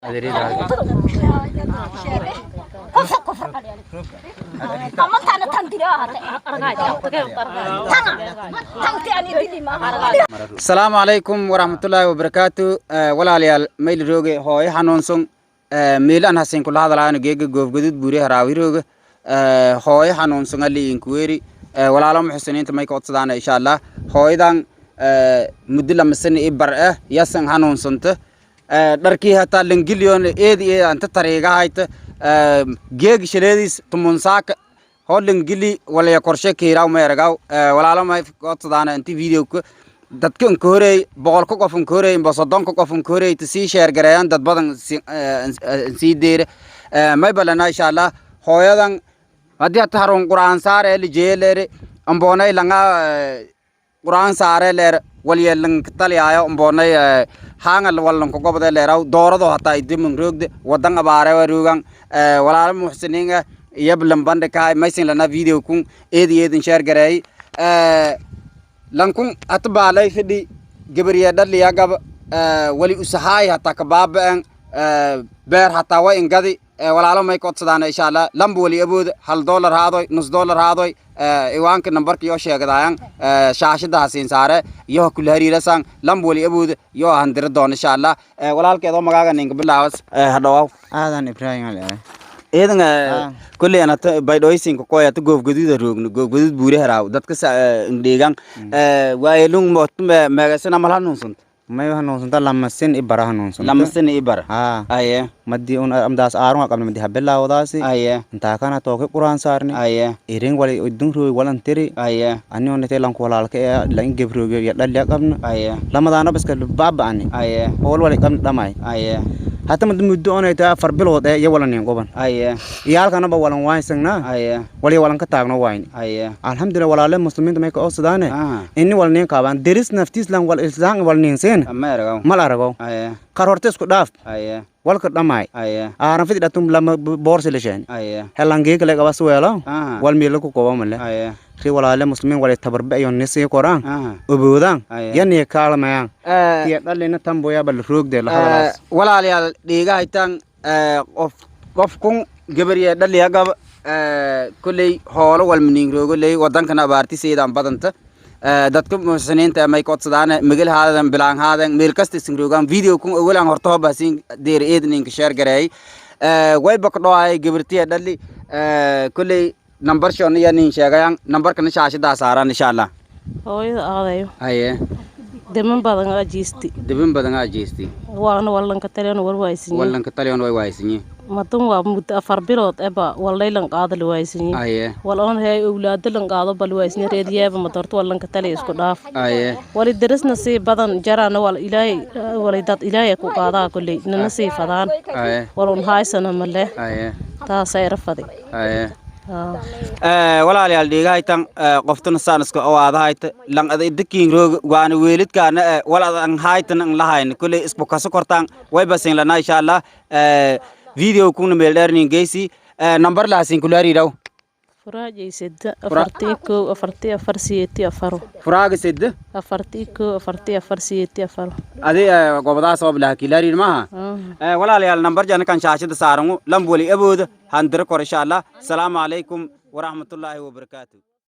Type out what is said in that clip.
Asalaamu calaykum waraxmatullaahi wabarakaatu. Walaalayaal, mayli rooge hooyo xanuunsan meel aan hasin kula hadalaano geega Goofgaduud Buuri Haraawi rooge. Hooyo xanuunsan ali inkuweeri. Walaalo muxsiniinta may ka codsadaana, insha Allah, hooyadan muddo 2 sano i bar ah yasan xanuunsanta. Dharkii hataa langiliyon eed eed anta tariiga hayta. Geeg shaleediis tumunsaaka hoo langili walaya korshe kiiraw meeragaw. Walaalo may codsadaana inti videoka dadka inka horeey, 100-ka qof inka horeey imba 30-ka qof inka horeey ta sii share gareeyaan, dad badan sii deera. May balana, insha Allah, hooyadan haddii hata harun qur'aan saare lijeeleere amboonay langa qur'aan saare leer walyeelanka taliyaayo amboonay haangal wallanka gobode leeraw doorado hataa idiman roogde wadan abaare roogan. Walaalo muxsiniinga iyab lambande kahay maysin lana video kun eedi eedin share gareey. Lankun hata baalay fidhi gabriya dhaliya gaba wali usahaay hataa kabaaba'en beer hataa way ingadi. Walaalo may kodsadaana, insha Allah, lamba wali abooda $1 haadoy, $0.5 haadoy, iwaanka nambarka yoo sheegadayan shaashada hasiin saare iyo kula hariirasan. Lamba wali abooda yoo handira doon, insha Allah. Walaalkeedoo magaaga ninka bilaawas, hadhawaaw. Aadan Ibrahim ale. Iidan kulley anata baydhoysinka koy ata Goofgaduuda roogno, Goofgaduud Buuri Haraaw. Dadka ndheegan waayelung meegasana mal hanuunsanta? May hanuunsanta, 2 sin i bara hanuunsanta. 2 sana i bara. Haa. Aye. Madi un amdaas aarunga qabna madi habilaawdaasi. Aye. Intaa kana tooke quraan saarni. Aye. Irin wali idun roogi walan tiri. Aye. Ani onete lanku walaalka ee lan gebroogi ya dhalya qabna. Aye. Lamadaana baska baaba'ani. Aye. Hool wali qabna dhamay. Aye. Hata madi muddo onayta 4 bilood ee iyo walan goban. Aye. Iyaalkanaba walan waaysanna. Aye. Wali walan ka taagno waayni. Aye. Alxamdulillah, walaale muslimiinta may ka oosadaane Ah. inni wal niin kaabaan deris naftiis lan wal islaan wal niin seen. Ma eragaw. Mal aragaw. Aye. Qar horta isku dhaaf. Aye. Walka dhamaay. Aye. Aaran fidi dhatum lama boorsi lisheen. Aye. Helangeekale qabas weelo. Ah. Wal miila ku koobamale. Aye. Ri walaale muslimiin wal tabarba iyo nisii koraan. Ah. Oboodaan. Aye. Yani kaalmayaan tiya dhalina tamboya bal roogde la hadalaas. Walaalayaal, dhiigahaytan qof qofkun gabarya dhaliya gaba kolley hoolo walmaniin roogoley wadankana abaartiseedaan badanta. Dadka muxsiniinta may kodsadaane, migil haadan, bilaan haadan, meel kasta isin roogaan, video kun ogolaan horta hoba siin deer eedninka share gareey. Way bakdhoay gabartiya dhali kolley nambar shon iya nin sheegayan, nambarkana shaashadaa saaran, insha Allah. Hooyada aadayo. Haye. Deman badan aa jiisti. Dibin badan aa jeesti. Waana wallanka taliyan war waaysinye. Wallanka taliyan way waaysinye. Madun waa muddo 4 bilood eba wallaylan qaada la waaysinye. Haye. Wal oon hey owlaado lan qaado bal waaysinye reediyeeba madorto wallanka taliya isku dhaaf. Haye. Wali derisna sii badan jarana wal Ilaahay wali dad Ilaahay ku qaadaa kulley nana sii fadaan. Haye. Wal un haysana male. Haye. Taasay rafadi. Haye. Walaalayaal, dhiigahaytan qoftuna saan iska owaadahayta lan ada idakiin roog waana weelidkaana wal adan haytan an lahayn kulley isku kaso kortaan way basin lana, insha Allah. Video kuna meel dheernin geysi nambar lahasin kula hariiraw. Furaajay 3 41 44 84. Furaaga 3. 41 44 84. Adi gobodaa sabab laha kila hariir maaha. Walaalayaal, nambar jana kan shaashada saarangu lamba wali abooda handira kor, insha Allah. Asalaamu calaykum waraxmatullaahi wabarakaatu.